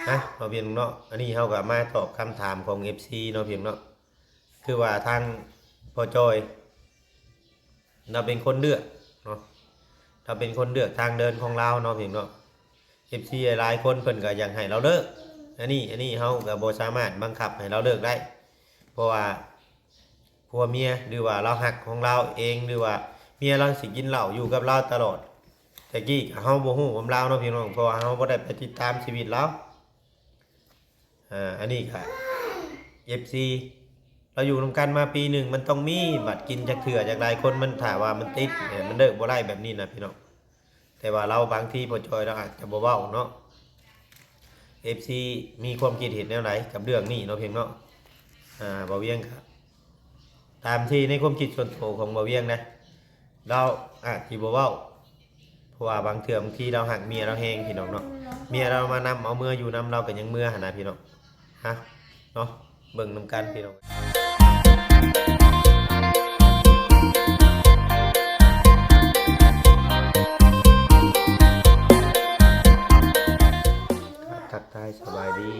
ອ່ະ ເນາະ ພີ່ນ້ອງເນາະ, ອັນນີ້ເຮົາກໍມາຕອບຄຳຖາມຂອງເອັຟຊີເນາະ ພີ່ນ້ອງເນາະ. ຄືວ່າທາງພໍ່ຈອຍ ລາວເປັນຄົນເລືອກເນາະ, ລາວເປັນຄົນເລືອກທາງເດີນຂອງລາວເນາະ ພີ່ນ້ອງເນາະ. ເອັຟຊີຫຼາຍໆຄົນເພິ່ນກໍຢາກໃຫ້ລາວເລີກ, ອັນນີ້ ອັນນີ້ເຮົາກໍບໍ່ສາມາດບັງຄັບໃຫ້ລາວເລີກໄດ້ ເພາະວ່າ ຜົວເມຍ ຫຼືວ່າລາວຮັກຂອງລາວເອງ ຫຼືວ່າເມຍລາວຊິກິນເຫຼົ້າຢູ່ກັບລາວຕະຫຼອດ. ແຕ່ກີ້ເຮົາບໍ່ຮູ້ນຳລາວເນາະ ພີ່ນ້ອງ, ເພາະວ່າເຮົາບໍ່ໄດ້ໄປຕິດຕາມຊີວິດລາວ. ອ່າ ອັນນີ້ກໍ ເອັຟຊີ ລາວຢູ່ນຳກັນມາປີໜຶ່ງ ມັນຕ້ອງມີບັດກິນຈັກເທື່ອ. ຈັກຫຼາຍຄົນມັນ ຖ້າວ່າມັນຕິດ ມັນເລີກບໍ່ໄດ້ແບບນີ້ນະ ພີ່ນ້ອງ. ແຕ່ວ່າລາວ ບາງທີພໍ່ຈອຍລາວອາດຈະບໍ່ເວົ້າເນາະ. ເອັຟຊີ ມີຄວາມຄິດເຫັນແນວໃດກັບເລື່ອງນີ້ເນາະ ເພງເນາະ? ອ່າ ບ່າວວຽງກໍ ຕາມທີ່ໃນຄວາມຄິດສ່ວນໂຕຂອງບ່າວວຽງນະ, ລາວອາດຊິບໍ່ເວົ້າ ເພາະວ່າບາງເທື່ອບາງທີລາວຮັກເມຍລາວແຮງ ພີ່ນ້ອງເນາະ. ເມຍລາວມານຳ ເອົາເມືອຢູ່ນຳ ລາວກໍຍັງເມືອຫັ້ນນະ ພີ່ນ້ອງ. ຮະ ເນາະ ເບິ່ງນຳກັນ ພີ່ນ້ອງ. ທັກທາຍສະບາຍດີ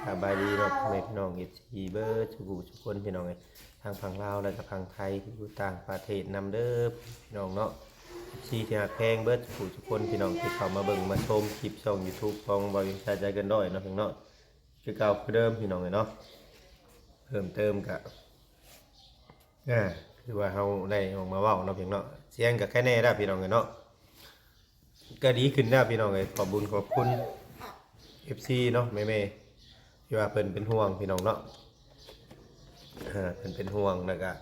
ສະບາຍດີເນາະ ພໍ່ແມ່ພີ່ນ້ອງ ເອັຟຊີ ເບິດສູ່ຜູ້ສູ່ຄົນ ພີ່ນ້ອງເອີຍ, ທັງຝັ່ງລາວ ແລະກະຝັ່ງໄທ ທີ່ຢູ່ຕ່າງປະເທດນຳເດີ ພີ່ນ້ອງເນາະ. ເອັຟຊີ ທີ່ຮັກແພງເບິດສູ່ຜູ້ສູ່ຄົນ ພີ່ນ້ອງທີ່ເຂົ້າມາເບິ່ງມາຊົມຄລິບຊ່ອງຢູທູບຂອງບ່າວວຽງຊາຍໃຈເກີນຮ້ອຍເນາະ ພີ່ນ້ອງ. ຄືເກົ່າຄືເດີມ ພີ່ນ້ອງເອີຍເນາະ. ເພີ່ມເຕີມກະ ອ່າ ຄືວ່າເຮົາໄດ້ອອກມາເວົ້າເນາະ ເພງເນາະ, ສຽງກະໄຄແນ່ແລ້ວ ພີ່ນ້ອງເອີຍເນາະ. ກໍດີຂຶ້ນແລ້ວ ພີ່ນ້ອງເອີຍ. ຂອບບຸນຂອບຄຸນ ເອັຟຊີ ເນາະ ແມ່ໆ ທີ່ວ່າເພິ່ນເປັນຫ່ວງ ພີ່ນ້ອງເນາະ. ເອີ ເພິ່ນເປັນຫ່ວງ ແລ້ວກະ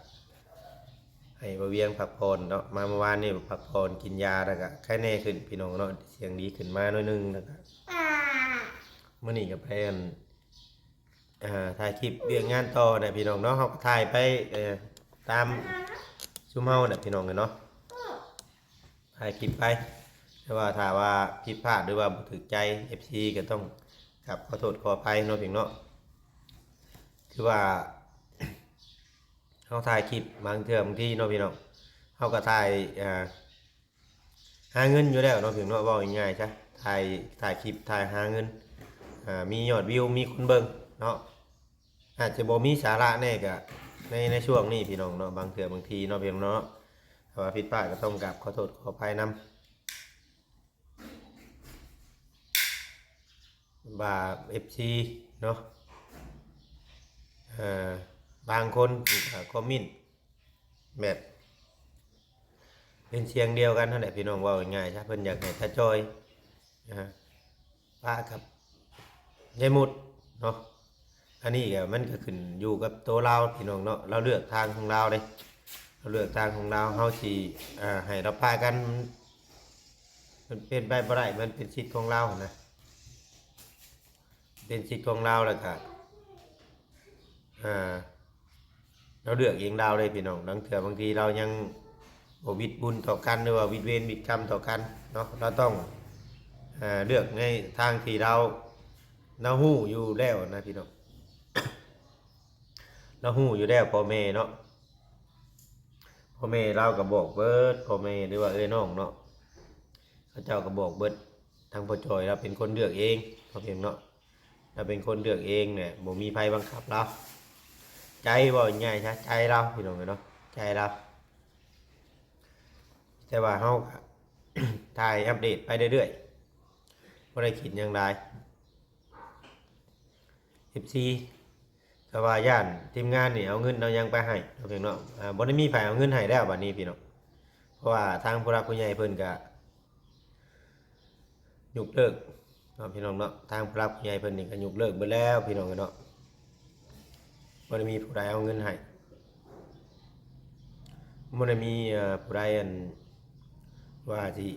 ໃຫ້ບ່າວວຽງພັກຜ່ອນເນາະ. ມາເມື່ອວານນີ້ພັກຜ່ອນ ກິນຢາ ແລ້ວກະໄຄແນ່ຂຶ້ນ ພີ່ນ້ອງເນາະ, ສຽງດີຂຶ້ນມາໜ້ອຍໜຶ່ງ. ແລ້ວກະມື້ນີ້ກໍໄປ ອັນ ອ່າ ຖ່າຍຄລິບວຽກງານຕໍ່ນະ ພີ່ນ້ອງເນາະ. ເຮົາກໍຖ່າຍໄປ ເອີ ຕາມຊຸມເຮົານະ ພີ່ນ້ອງເອີຍເນາະ, ຖ່າຍຄລິບໄປ. ແຕ່ວ່າຖ້າວ່າຜິດພາດ ຫຼືວ່າບໍ່ຖືກໃຈ ເອັຟຊີ ກໍຕ້ອງກາບຂໍໂທດຂໍອະໄພເນາະ ເພງເນາະ. ຄືວ່າເຮົາຖ່າຍຄລິບບາງເທື່ອບາງທີເນາະ ພີ່ນ້ອງ, ເຮົາກໍຖ່າຍ ອ່າ ຫາເງິນຢູ່ແລ້ວເນາະ ເພງເນາະ. ເວົ້າງ່າຍໆຊະ ຖ່າຍ ຖ່າຍຄລິບ ຖ່າຍຫາເງິນ ອ່າ ມີຍອດວິວ ມີຄົນເບິ່ງເນາະ. ອາດຈະບໍ່ມີສາລະແດ່ກະ ໃນ ໃນຊ່ວງນີ້ ພີ່ນ້ອງເນາະ, ບາງເທື່ອບາງທີເນາະ ເພງເນາະ. ຖ້າວ່າຜິດພາດກໍຕ້ອງກາບຂໍໂທດຂໍອະໄພນຳ ວ່າ ເອັຟຊີ ເນາະ. ເອີ ບາງຄົນກໍຄອມເມັນ ແບບເປັນສຽງດຽວກັນຫັ້ນແຫຼະ ພີ່ນ້ອງ. ເວົ້າງ່າຍໆຊະ ເພິ່ນຢາກໃຫ້ຕາຈ່ອຍ ນະ ປະກັບຍາຍມຸດເນາະ. ອັນນີ້ກໍ ມັນກໍຂຶ້ນຢູ່ກັບໂຕລາວ ພີ່ນ້ອງເນາະ, ລາວເລືອກທາງຂອງລາວເດ້, ລາວເລືອກທາງຂອງລາວ. ເຮົາຊິ ເອີ ໃຫ້ລາວປະກັນ ມັນເປັນໄປບໍ່ໄດ້, ມັນເປັນສິດຂອງລາວຫັ້ນນະ. ເປັນສິດຂອງລາວ ແລ້ວກະ ອ່າ ລາວເລືອກເອງລາວເດ້ ພີ່ນ້ອງ. ລາງເທື່ອບາງທີລາວຍັງບໍ່ຫວິດບຸນຕໍ່ກັນ ຫຼືວ່າຫວິດເວນຫວິດກຳຕໍ່ກັນເນາະ. ລາວຕ້ອງ ເອີ ເລືອກໃນທາງທີ່ລາວ ລາວຮູ້ຢູ່ແລ້ວນະ ພີ່ນ້ອງ. ລາວຮູ້ຢູ່ແລ້ວ ພໍ່ແມ່ເນາະ, ພໍ່ແມ່ລາວກໍບອກເບິດ, ພໍ່ແມ່ ຫຼືວ່າເອື້ອຍນ້ອງເນາະ ເຂົາເຈົ້າກໍບອກເບິດ. ທາງພໍ່ຈ່ອຍລາວເປັນຄົນເລືອກເອງ ເນາະ ເພງເນາະ, ລາວເປັນຄົນເລືອກເອງແຫຼະ, ບໍ່ມີໃຜບັງຄັບລາວ. ໃຈ ເວົ້າງ່າຍໆຊະ ໃຈລາວ ພີ່ນ້ອງເອີຍເນາະ, ໃຈລາວ. ແຕ່ວ່າເຮົາກໍຖ່າຍອັບເດດໄປເລື້ອຍໆ ບໍ່ໄດ້ຄິດຫຍັງຫຼາຍ. ເອັຟຊີ ກໍວ່າຢ້ານທີມງານນີ້ເອົາເງິນເອົາຫຍັງໄປໃຫ້ເນາະ ເພງເນາະ. ອ່າ ບໍ່ໄດ້ມີໃຜເອົາເງິນໃຫ້ແລ້ວບັດນີ້ ພີ່ນ້ອງ, ເພາະວ່າທາງຜູ້ຫຼັກຜູ້ໃຫຍ່ເພິ່ນກະຍົກເລີກເນາະ ພີ່ນ້ອງເນາະ. ທາງຜູ້ຫຼັກຜູ້ໃຫຍ່ເພິ່ນນີ້ກະຍົກເລີກເບິດແລ້ວ ພີ່ນ້ອງເອີຍເນາະ, ບໍ່ໄດ້ມີຜູ້ໃດເອົາເງິນໃຫ້. ບໍ່ໄດ້ມີ ເອີ ຜູ້ໃດ ອັນ ວ່າຊິ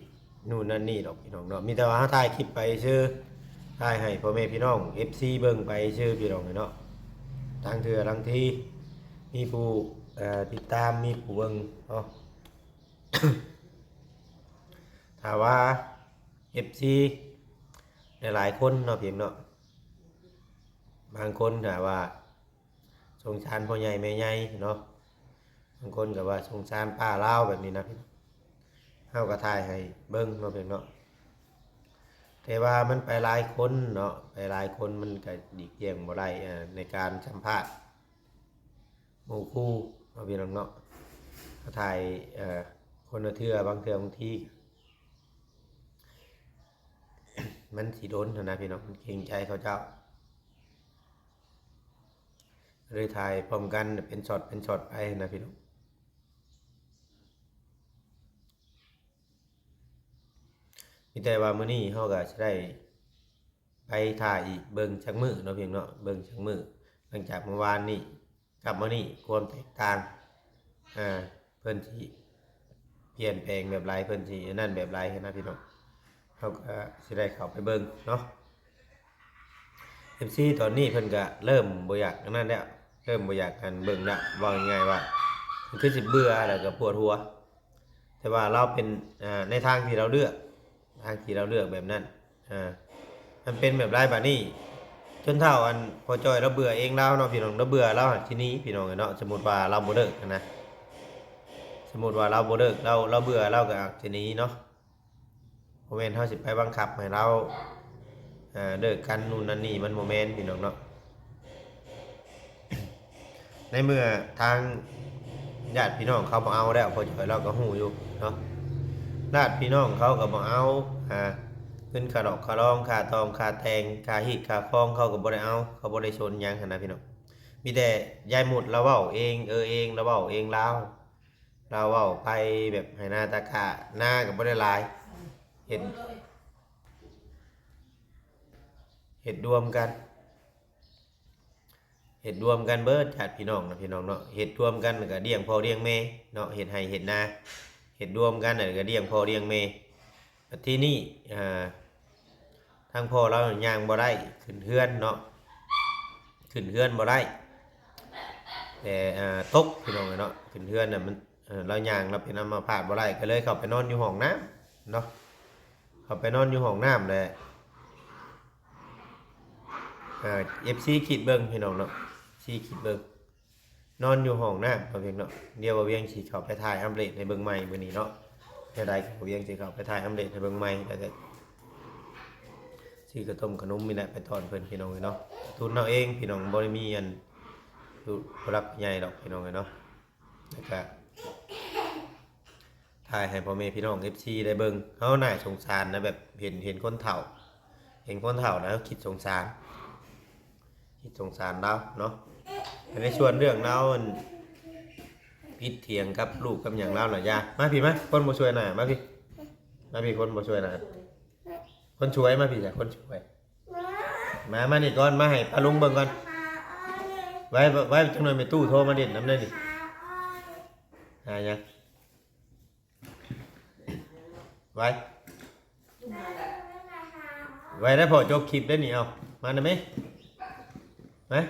ໂນ່ນນັ້ນນີ້ດອກ ພີ່ນ້ອງເນາະ. ມີແຕ່ວ່າເຮົາຖ່າຍຄລິບໄປຊື່ ຖ່າຍໃຫ້ພໍ່ແມ່ພີ່ນ້ອງ ເອັຟຊີ ເບິ່ງໄປຊື່ ພີ່ນ້ອງເນາະ. ລາງເທື່ອລາງທີມີຜູ້ ເອີ ຕິດຕາມ ມີຜູ້ເບິ່ງເນາະ. ຖ້າວ່າ ເອັຟຊີ ຫຼາຍໆຄົນເນາະ ເພງເນາະ, ບາງຄົນຖ້າວ່າ ສົງສານພໍ່ໃຫຍ່ແມ່ໃຫຍ່ເນາະ, ບາງຄົນກໍວ່າສົງສານປ້າລາວແບບນີ້ນະ. ເຮົາກໍຖ່າຍໃຫ້ເບິ່ງເນາະ ເພງເນາະ. ແຕ່ວ່າມັນໄປຫຼາຍຄົນເນາະ ໄປຫຼາຍຄົນມັນກໍຫຼີກລ່ຽງບໍ່ໄດ້ ເອີ ໃນການສຳພາດໝູ່ຄູ່ເນາະ ພີ່ນ້ອງເນາະ. ຖ້າຖ່າຍ ເອີ ຄົນລະເທື່ອ ບາງເທື່ອບາງທີມັນຊິດົນຫັ້ນນະ ພີ່ນ້ອງ ມັນເກງໃຈເຂົາເຈົ້າ ເລີຍຖ່າຍພ້ອມກັນເປັນຊັອດເປັນຊັອດໄປຫັ້ນນະ ພີ່ນ້ອງ. ມີແຕ່ວ່າມື້ນີ້ເຮົາກໍຊິໄດ້ໄປຖ້າອີກເບິ່ງຈັກມື້ເນາະ ພີ່ນ້ອງເນາະ ເບິ່ງຈັກມື້ ຫຼັງຈາກມື້ວານນີ້ກັບມື້ນີ້ ຄວາມແຕກຕ່າງ ເອີ ເພິ່ນຊິປ່ຽນແປງແບບໃດ ເພິ່ນຊິອັນນັ້ນແບບໃດຫັ້ນນະ ພີ່ນ້ອງ. ເຮົາກໍຊິໄດ້ເຂົ້າໄປເບິ່ງເນາະ. ເອັຟຊີຕອນນີ້ເພິ່ນກະເລີ່ມບໍ່ຢາກອັນນັ້ນແລ້ວ ເລີ່ມບໍ່ຢາກອັນເບິ່ງແລ້ວ ເວົ້າງ່າຍໆວ່າ ເພິ່ນຄືຊິເບື່ອ ແລ້ວກະປວດຫົວ. ແຕ່ວ່າລາວເປັນ ອ່າ ໃນທາງທີ່ລາວເລືອກ ທາງທີ່ລາວເລືອກແບບນັ້ນ ອ່າ ມັນເປັນແບບໃດບາດນີ້ ຈົນເຖົ້າອັນພໍ່ຈ້ອຍລາວເບື່ອເອງລາວເນາະ ພີ່ນ້ອງ ລາວເບື່ອລາວຊິໜີ ພີ່ນ້ອງເອີຍເນາະ. ສົມມຸດວ່າລາວບໍ່ເລີກຫັ້ນນະ ສົມມຸດວ່າລາວບໍ່ເລີກ ລາວ ລາວເບື່ອລາວກໍອາດຈະໜີເນາະ. ບໍ່ແມ່ນເຮົາຊິໄປບັງຄັບໃຫ້ລາວ ເອີ ເລີກກັນ ນູ່ນນັ້ນນີ້ ມັນບໍ່ແມ່ນ ພີ່ນ້ອງເນາະ. ໃນເມື່ອທາງຍາດພີ່ນ້ອງເຂົາບໍ່ເອົາແລ້ວ ພໍ່ຈ້ອຍລາວກໍຮູ້ຢູ່ເນາະ ຍາດພີ່ນ້ອງເຂົາກໍບໍ່ເອົາ ອາ ເງິນຄ່າດອກຄ່າດອງ ຄ່າຕ້ອງຄ່າແຕ່ງ ຄ່າຮີດຄ່າຄອງ ເຂົາກໍບໍ່ໄດ້ເອົາ ເຂົາບໍ່ໄດ້ສົນຫຍັງຫັ້ນນະ ພີ່ນ້ອງ. ມີແຕ່ຍາຍມຸດລາວເວົ້າເອງ ເອີເອງ ລາວເວົ້າເອງລາວ ລາວເວົ້າໄປແບບໄຮ່ນາຕາກ້າ ນາກໍບໍ່ໄດ້ຫຼາຍ ເຮັດ ເຮັດລວມກັນ ເຮັດລວມກັນເບິດ ຍາດພີ່ນ້ອງນະ ພີ່ນ້ອງເນາະ. ເຮັດລວມກັນແລ້ວກໍລ້ຽງພໍ່ລ້ຽງແມ່ເນາະ ເຮັດໄຮ່ເຮັດນາ ເຮັດລວມກັນແລ້ວກໍລ້ຽງພໍ່ລ້ຽງແມ່. ບັດທີນີ້ ອ່າ ທາງພໍ່ລາວຍ່າງບໍ່ໄດ້ ຂຶ້ນເຮືອນເນາະ ຂຶ້ນເຮືອນບໍ່ໄດ້ ແຕ່ ອ່າ ຕົກ ພີ່ນ້ອງເອີຍເນາະ. ຂຶ້ນເຮືອນນະ ມັນ ເອີ ລາວຍ່າງ ລາວເປັນອຳມະພາດບໍ່ໄດ້ ກໍເລີຍເຂົ້າໄປນອນຢູ່ຫ້ອງນ້ຳເນາະ ເຂົ້າໄປນອນຢູ່ຫ້ອງນ້ຳແຫຼະ. ເອີ ເອັຟຊີຄິດເບິ່ງ ພີ່ນ້ອງເນາະ ເອັຟຊີຄິດເບິ່ງ ນອນຢູ່ຫ້ອງນ້ຳ ບ່າວວຽງເນາະ. ດຽວບ່າວວຽງຊິເຂົ້າໄປຖ່າຍອັບເດດໃຫ້ເບິ່ງໃໝ່ມື້ນີ້ເນາະ ແນວໃດກໍບ່າວວຽງຊິເຂົ້າໄປຖ່າຍອັບເດດໃຫ້ເບິ່ງໃໝ່ ແລ້ວກໍຊື້ຂະໜົມຂະໜົມນີ້ແຫຼະ ໄປຕ້ອນເພິ່ນ ພີ່ນ້ອງເອີຍເນາະ. ທຸນເຮົາເອງ ພີ່ນ້ອງ ບໍ່ໄດ້ມີອັນ ຜູ້ຫຼັກຜູ້ໃຫຍ່ດອກ ພີ່ນ້ອງເອີຍເນາະ. ແລ້ວກະຖ່າຍໃຫ້ພໍ່ແມ່ພີ່ນ້ອງເອັຟຊີໄດ້ເບິ່ງ ເຮົາໜ້າສົງສານນະ ແບບເຫັນ ເຫັນຄົນເຖົ້າ ເຫັນຄົນເຖົ້າແລ້ວຄິດສົງສານ ຄິດສົງສານລາວເນາະ. ໃນສ່ວນເລື່ອງລາວອັນຜິດຖຽງກັບລູກກັບຫຍັງລາວນະ ຢ່າ ມາພີ້ມາ ຄົນບໍ່ຊ່ວຍໜ້າ ມາພີ້ ມາພີ້ ຄົນບໍ່ຊ່ວຍໜ້າ. ຄົນສວຍມາພີ້ຈ້ະ ຄົນສວຍ ມາ ມານີ້ກ່ອນ ມາໃຫ້ປ້າລຸງເບິ່ງກ່ອນ. ໄວ້ ໄວ້ ຈັກໜ່ອຍແມ່ຕູ້ໂທມາຫຼິ້ນນຳແດ່ນີ້. ຫາຫຍັງ? ໄວ້ ໄວ້ໄດ້ ພໍ່ຈົບຄລິບໄດ້ນີ້. ເອົາ ມານຳແມ່ ມາ.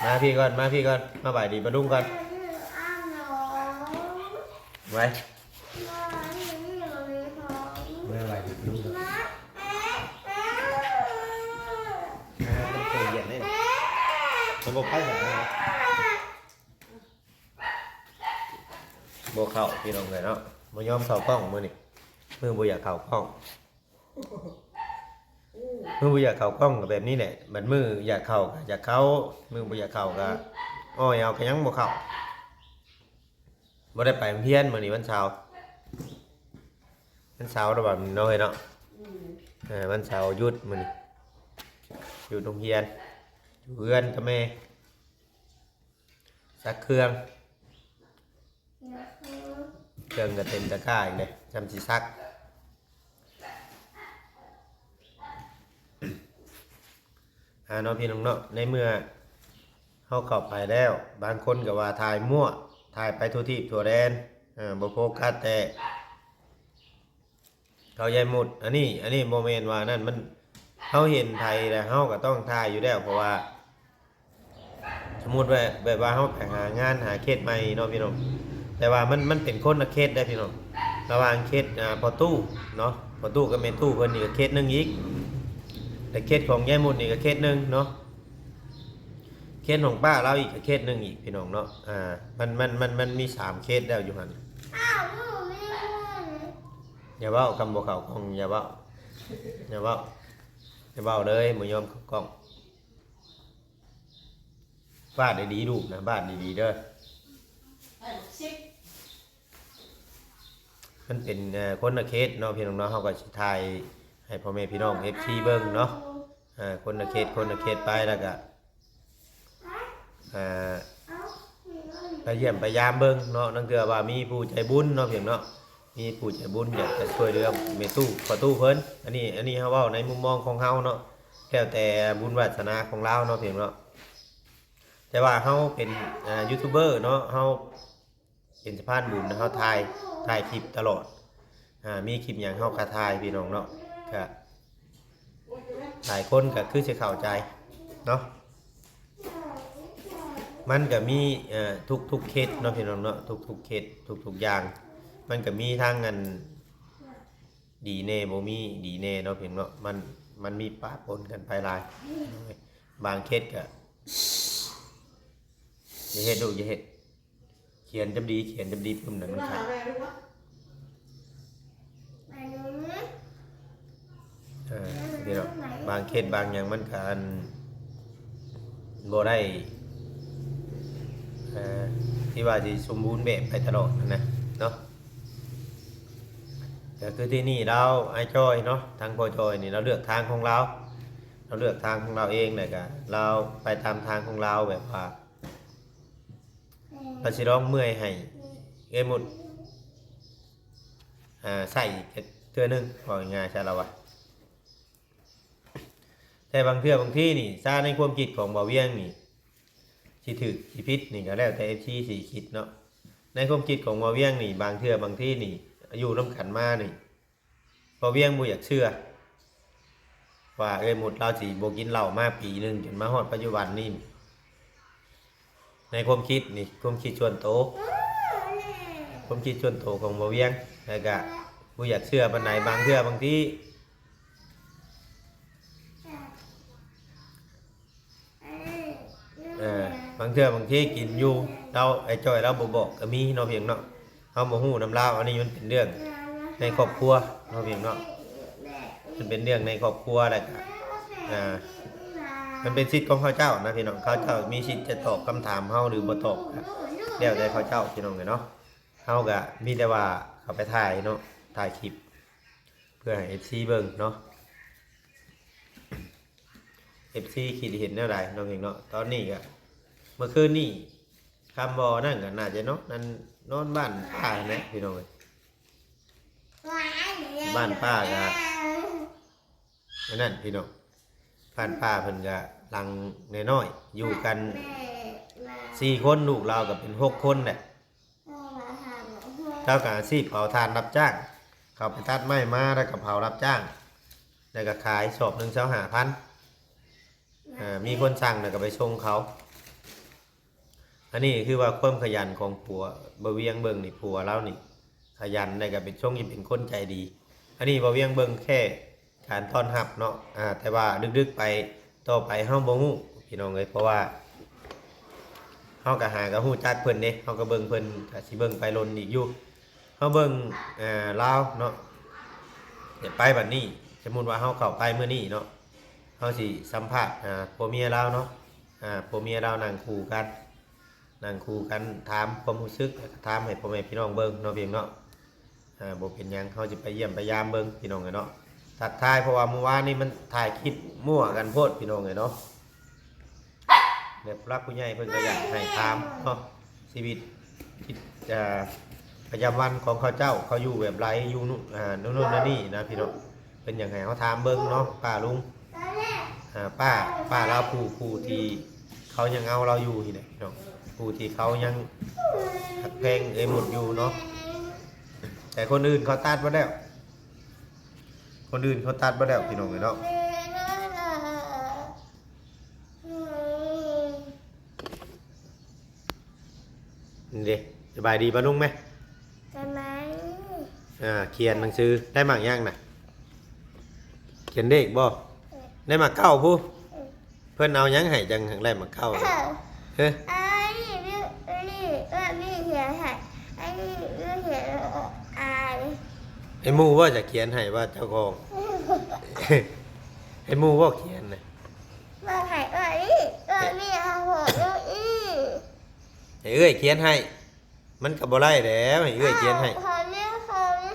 ມາພີ້ກ່ອນ ມາພີ້ກ່ອນ ມາບາຍດີປ້າລຸງກ່ອນ. ໄວ ມາບາຍດີປ້າລຸງກ່ອນ. ມັນບໍ່ໄປໃສນະ ບໍ່ເຂົ້າ ພີ່ນ້ອງເອີຍເນາະ ບໍ່ຍອມເຂົ້າກ້ອງມື້ນີ້ ມື້ບໍ່ຢາກເຂົ້າກ້ອງ. ມື້ບໍ່ຢາກເຂົ້າກ້ອງກໍແບບນີ້ແຫຼະ ບັດມື້ຢາກເຂົ້າກໍຢາກເຂົ້າ ມື້ບໍ່ຢາກເຂົ້າກໍອ້ອຍເອົາ ກໍຍັງບໍ່ເຂົ້າ. ບໍ່ໄດ້ໄປໂຮງຮຽນມື້ນີ້ ວັນເສົາ ວັນເສົາແລ້ວບັດເນາະ ເອີຍເນາະ. ເອີ ວັນເສົາຢຸດມື້ນີ້ ຢຸດໂຮງຮຽນ ຢູ່ເຮືອນກັບແມ່. ຊັກເຄື່ອງ ເຄື່ອງກໍເຕັມຕະກ້າອີກເດ້ ຊ່ຳຊິຊັກ. ອ່າ ເນາະ ພີ່ນ້ອງເນາະ ໃນເມື່ອເຮົາເຂົ້າໄປແລ້ວ ບາງຄົນກໍວ່າຖ່າຍມົ້ວ ຖ່າຍໄປທົ່ວທີບທົ່ວແດນ ເອີ ບໍ່ໂຟກັສແຕ່ ເຂົາຢາຍມຸດ ອັນນີ້ ອັນນີ້ບໍ່ແມ່ນວ່ານັ້ນ ມັນ ເຮົາເຫັນໃຜແລ້ວເຮົາກໍຕ້ອງຖ່າຍຢູ່ແລ້ວ ເພາະວ່າ ສົມມຸດວ່າ ແບບວ່າເຮົາໄປຫາງານຫາເຂດໃໝ່ເນາະ ພີ່ນ້ອງ ແຕ່ວ່າມັນ ມັນເປັນຄົນລະເຂດໄດ໋ ພີ່ນ້ອງ ລະຫວ່າງເຂດ ອ່າ ພໍ່ຕູ້ເນາະ ພໍ່ຕູ້ກັບແມ່ຕູ້ເພິ່ນນີ້ກໍເຂດໜຶ່ງອີກ ແລະເຂດຂອງຍາຍມຸດນີ້ກໍເຂດໜຶ່ງເນາະ. ເຂດຂອງປ້າລາວອີກກະເຂດໜຶ່ງອີກພີ່ນ້ອງເນາະ. ອ່າ ມັນ ມັນ ມັນ ມັນມີສາມເຂດແລ້ວຢູ່ຫັ້ນ. ຢ່າເວົ້າ ຄຳບໍ່ເຂົ້າກ້ອງ ຢ່າເວົ້າ ຢ່າເວົ້າ ຢ່າເວົ້າເລີຍ ບໍ່ຍອມເຂົ້າກ້ອງ. ວາດດີໆ ລູກນະ ວາດດີໆ ເດີ. ມັນເປັນ ເອີ ຄົນລະເຂດເນາະ ພີ່ນ້ອງເນາະ. ເຮົາກໍຊິຖ່າຍໃຫ້ພໍ່ແມ່ພີ່ນ້ອງ ເອັຟຊີ ເບິ່ງເນາະ. ເອີ ຄົນລະເຂດ ຄົນລະເຂດໄປ ແລ້ວກໍ ເອີ ໄປຢ້ຽມໄປຢາມເບິ່ງເນາະ. ລາງເທື່ອວ່າມີຜູ້ໃຈບຸນເນາະ ພີ່ນ້ອງເນາະ, ມີຜູ້ໃຈບຸນຢາກຈະຊ່ວຍເຫຼືອແມ່ຕູ້ ພໍ່ຕູ້ເພິ່ນ. ອັນນີ້ ອັນນີ້ເຮົາເວົ້າໃນມຸມມອງຂອງເຮົາເນາະ, ແລ້ວແຕ່ບຸນວາສະໜາຂອງລາວເນາະ ພີ່ນ້ອງເນາະ. ແຕ່ວ່າເຮົາເປັນ ເອີ ຢູທູບເບີເນາະ, ເຮົາ ເປັນສະພານບຸນ ເຮົາຖ່າຍ ຖ່າຍຄລິບຕະຫຼອດ. ອ່າ ມີຄລິບຫຍັງເຮົາກະຖ່າຍ ພີ່ນ້ອງເນາະ. ກະຫຼາຍຄົນກະຄືຊິເຂົ້າໃຈເນາະ. ມັນກະມີ ເອີ ທຸກໆເຂດເນາະ ພີ່ນ້ອງເນາະ, ທຸກໆເຂດ ທຸກໆຢ່າງ ມັນກະມີທັງອັນດີແດ່ ບໍ່ມີດີແດ່ເນາະ ພີ່ນ້ອງເນາະ. ມັນ ມັນມີປະປົນກັນໄປຫຼາຍ. ບາງເຂດກະ ຢ່າເຮັດລູກ ຢ່າເຮັດ. ຂຽນຈຳດີ ຂຽນຈຳດີປຶ້ມນັ້ນມັນຂາດ. ເອີ ພີ່ນ້ອງ ບາງເຂດບາງຫຍັງມັນກະ ອັນ ບໍ່ໄດ້ ເອີ ທີ່ວ່າຊິສົມບູນແບບໄປຕະຫຼອດຫັ້ນນະເນາະ. ກະຄືທີ່ນີ້ລາວ ອ້າຍຈ້ອຍເນາະ ທາງພໍ່ຈ້ອຍນີ້ ລາວເລືອກທາງຂອງລາວ ລາວເລືອກທາງຂອງລາວເອງ ແລ້ວກະລາວໄປຕາມທາງຂອງລາວ ແບບວ່າ ລາວຊິລອງເມື່ອຍໃຫ້ເອື້ອຍມຸດ ອ່າ ໃຊ້ອີກເທື່ອໜຶ່ງ ເວົ້າງ່າຍໆຊະລາວວ່າ. ແຕ່ບາງເທື່ອບາງທີນີ້ ຊາ ໃນຄວາມຄິດຂອງບ່າວວຽງນີ້ ຊິຖືກຊິຜິດນີ້ກະແລ້ວແຕ່ເອັຟຊີຊິຄິດເນາະ. ໃນຄວາມຄິດຂອງບ່າວວຽງນີ້ ບາງເທື່ອບາງທີນີ້ ຢູ່ນຳກັນມານີ້ ບ່າວວຽງບໍ່ຢາກເຊື່ອວ່າເອື້ອຍມຸດລາວຊິບໍ່ກິນເຫຼົ້າມາປີໜຶ່ງ ຈົນມາຮອດປັດຈຸບັນນີ້. ໃນຄວາມຄິດນີ້ ຄວາມຄິດສ່ວນໂຕ ຄວາມຄິດສ່ວນໂຕຂອງບ່າວວຽງ ແລ້ວກະບໍ່ຢາກເຊື່ອປານໃດ. ບາງເທື່ອບາງທີ ເອີ ບາງເທື່ອບາງທີກິນຢູ່ ລາວ ອ້າຍຈ້ອຍລາວບໍ່ບອກກະມີເນາະ ພີ່ນ້ອງເນາະ. ເຮົາບໍ່ຮູ້ນຳລາວ ອັນນີ້ມັນເປັນເລື່ອງໃນຄອບຄົວເນາະ ພີ່ນ້ອງເນາະ, ມັນເປັນເລື່ອງໃນຄອບຄົວ ແລ້ວກະ ອ່າ ມັນເປັນສິດຂອງເຂົາເຈົ້ານະ ພີ່ນ້ອງ. ເຂົາເຈົ້າມີສິດຈະຕອບຄຳຖາມເຮົາ ຫຼື ບໍ່ຕອບ ກະແລ້ວແຕ່ເຂົາເຈົ້າ ພີ່ນ້ອງເອີຍເນາະ. ເຮົາກະມີແຕ່ວ່າເຂົ້າໄປຖ່າຍເນາະ ຖ່າຍຄລິບ ເພື່ອໃຫ້ເອັຟຊີເບິ່ງເນາະ. ເອັຟຊີຄິດເຫັນແນວໃດເນາະ ພີ່ນ້ອງເນາະ? ຕອນນີ້ກະ ເມື່ອຄືນນີ້ ຄຳບໍ່ນັ້ນກະໜ້າຈະນອນ ນັ້ນ ນອນບ້ານປ້າຫັ້ນແຫຼະ ພີ່ນ້ອງເອີຍ. ບ້ານປ້າກະ ອັນນັ້ນ ພີ່ນ້ອງ, ບ້ານປ້າເພິ່ນກະຫຼັງນ້ອຍໆ ຢູ່ກັນສີ່ຄົນ ລູກລາວກະເປັນຫົກຄົນແຫຼະ. ລາວກະອາຊີບເຜົາຖ່ານຮັບຈ້າງ ເຂົາໄປຕັດໄມ້ມາ ແລ້ວກະເຜົາຮັບຈ້າງ ແລ້ວກະຂາຍສອບໜຶ່ງຊາວຫ້າພັນ. ເອີ ມີຄົນສັ່ງແລ້ວກະໄປສົ່ງເຂົາ. ອັນນີ້ຄືວ່າຄວາມຂະຫຍັນຂອງຜົວ ບ່າວວຽງເບິ່ງນີ້ ຜົວລາວນີ້ຂະຫຍັນ ແລ້ວກະເປັນ ຊົງຊິເປັນຄົນໃຈດີ. ອັນນີ້ບ່າວວຽງເບິ່ງແຄ່ ການຕ້ອນຮັບເນາະ ອ່າ ແຕ່ວ່າເລິກໆໄປ ຕໍ່ໄປເຮົາບໍ່ຮູ້ ພີ່ນ້ອງເອີຍ, ເພາະວ່າເຮົາກະຫາກະຮູ້ຈັກເພິ່ນເດ້ ເຮົາກະເບິ່ງເພິ່ນ ກະຊິເບິ່ງໄປດົນອີກຢູ່. ເຮົາເບິ່ງ ອ່າ ລາວເນາະ ໄປບັດນີ້ ສົມມຸດວ່າເຮົາເຂົ້າໄປມື້ນີ້ເນາະ ເຮົາຊິສຳພາດ ອ່າ ຜົວເມຍລາວເນາະ ອ່າ ຜົວເມຍລາວນັ່ງຄູ່ກັນ ນັ່ງຄູ່ກັນ ຖາມຄວາມຮູ້ສຶກ ແລ້ວກະຖາມໃຫ້ພໍ່ແມ່ພີ່ນ້ອງເບິ່ງເນາະ ພີ່ນ້ອງເນາະ. ອ່າ ບໍ່ເປັນຫຍັງ ເຮົາຊິໄປຢ້ຽມໄປຢາມເບິ່ງ ພີ່ນ້ອງເອີຍເນາະ ທັກທາຍ ເພາະວ່າມື້ວານນີ້ມັນຖ່າຍຄລິບມົ້ວກັນໂພດ ພີ່ນ້ອງເອີຍເນາະ. ແບບຜູ້ຫຼັກຜູ້ໃຫຍ່ເພິ່ນກະຢາກໃຫ້ຖາມເນາະ ຊີວິດ ເອີ ປະຈຳວັນຂອງເຂົາເຈົ້າ ເຂົາຢູ່ແບບໃດ ຢູ່ ອ່າ ໂນ່ນໆນີ້ນະ ພີ່ນ້ອງ. ເພິ່ນຢາກໃຫ້ເຮົາຖາມເບິ່ງເນາະ ປ້າລຸງ ອ່າ ປ້າ ປ້າລາວຜູ້ ຜູ້ທີ່ເຂົາຍັງເອົາລາວຢູ່ນີ້ແຫຼະ ພີ່ນ້ອງ, ຜູ້ທີ່ເຂົາຍັງຮັກແພງເອື້ອຍມຸດຢູ່ເນາະ. ແຕ່ຄົນອື່ນເຂົາຕັດໝົດແລ້ວ ຄົນອື່ນເຂົາຕັດໝົດແລ້ວ ພີ່ນ້ອງເອີຍເນາະ. ນີ້ເດ້ ສະບາຍດີປ້າລຸງແມະ? ສະບາຍດີ. ອ່າ ຂຽນໜັງສື ໄດ້ໝາກຫຍັງນະ? ຂຽນເລກບໍ່? ເອີ ໄດ້ໝາກເກົ້າພຸ້ນ. ເອີ ເພິ່ນເອົາຫຍັງໃຫ້ຈັ່ງໄດ້ໝາກເກົ້າ? ເອີ ເຮີ ອັນນີ້ ນີ້ ນີ້ ເອີ ນີ້ຂຽນໃຫ້ ອັນນີ້ ນີ້ຂຽນອາຍ ໃຫ້ໝູ່ບໍ່? ຈະຂຽນໃຫ້ວ່າເຈົ້າຂອງ ໃຫ້ໝູ່ບໍ່ຂຽນນະ? ວ່າໃຫ້ເອື້ອຍນີ້ ເອື້ອຍນີ້ເອົາຂອງເອື້ອຍນີ້ ໃຫ້ເອື້ອຍຂຽນໃຫ້ ມັນກໍບໍ່ໄດ້ແລ້ວ ໃຫ້ເອື້ອຍຂຽນໃຫ້ ຂອງນີ້ ຂອງນີ້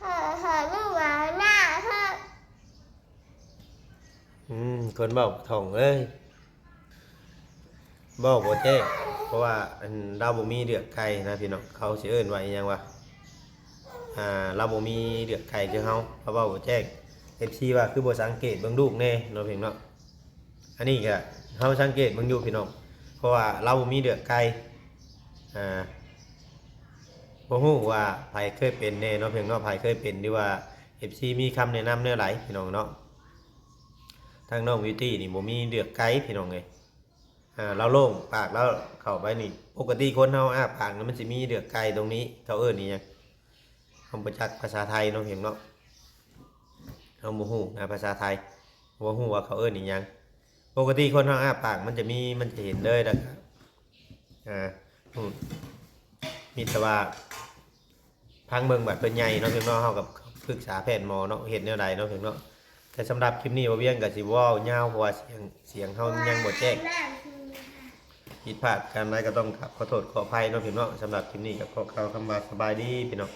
ຂອງ ຂອງລູກຫວານໜ້າເຮົາ. ອືມ ຄົນເວົ້າບໍ່ທ່ອງເອີຍ ເວົ້າບໍ່ແຈ້ງ ເພາະວ່າ ອັນ ລາວບໍ່ມີເລືອກໄກ່ນະພີ່ນ້ອງ ເຂົາຊິເອີ້ນວ່າອີ່ຫຍັງວະ ອ່າ ລາວບໍ່ມີເລືອກໄກ່ຄືເຮົາ ລາວເວົ້າບໍ່ແຈ້ງ ເອັຟຊີວ່າຄືບໍ່ສັງເກດເບິ່ງລູກແດ່ເນາະພີ່ນ້ອງເນາະ. ອັນນີ້ກະເຮົາສັງເກດເບິ່ງຢູ່ພີ່ນ້ອງ ເພາະວ່າລາວບໍ່ມີເລືອກໄກ່ ອ່າ ບໍ່ຮູ້ວ່າໃຜເຄີຍເປັນແດ່ເນາະພີ່ນ້ອງເນາະ ໃຜເຄີຍເປັນ ຫຼືວ່າ ເອັຟຊີ ມີຄຳແນະນຳແນວໃດພີ່ນ້ອງເນາະ. ທາງນ້ອງບິວຕີນີ້ບໍ່ມີເລືອກໄກ່ພີ່ນ້ອງເອີຍ ອ່າ ລາວໂລ່ງປາກລາວເຂົ້າໄປນີ້ ປົກກະຕິຄົນເຮົາອ້າປາກນີ້ມັນຊິມີເລືອກໄກ່ຕົງນີ້ ເຂົາເອີ້ນອີ່ຫຍັງ ເຮົາບໍ່ຈັກພາສາໄທເນາະພີ່ນ້ອງເນາະ ເຮົາບໍ່ຮູ້ນະພາສາໄທ ບໍ່ຮູ້ວ່າເຂົາເອີ້ນອີ່ຫຍັງ ປົກກະຕິຄົນເຮົາອ້າປາກມັນຈະມີ ມັນຈະເຫັນເລີຍ ແລ້ວກະ ອ່າ ອືມ ມີແຕ່ວ່າຟັງເບິ່ງບາດເພິ່ນໃຫຍ່ເນາະພີ່ນ້ອງເນາະ ເຮົາກໍປຶກສາແພດໝໍເນາະ ເຮັດແນວໃດເນາະພີ່ນ້ອງເນາະ. ແຕ່ສຳລັບຄລິບນີ້ ບ່າວວຽງກໍຊິບໍ່ເວົ້າຍາວ ເພາະວ່າສຽງ ສຽງເຮົາຍັງບໍ່ແຈ້ງ ຜິດພາດການໃດກໍຕ້ອງຂອໂທດຂໍອະໄພເນາະພີ່ນ້ອງເນາະ. ສຳລັບຄລິບນີ້ກໍຂໍກ່າວຄຳວ່າສະບາຍດີພີ່ນ້ອງ.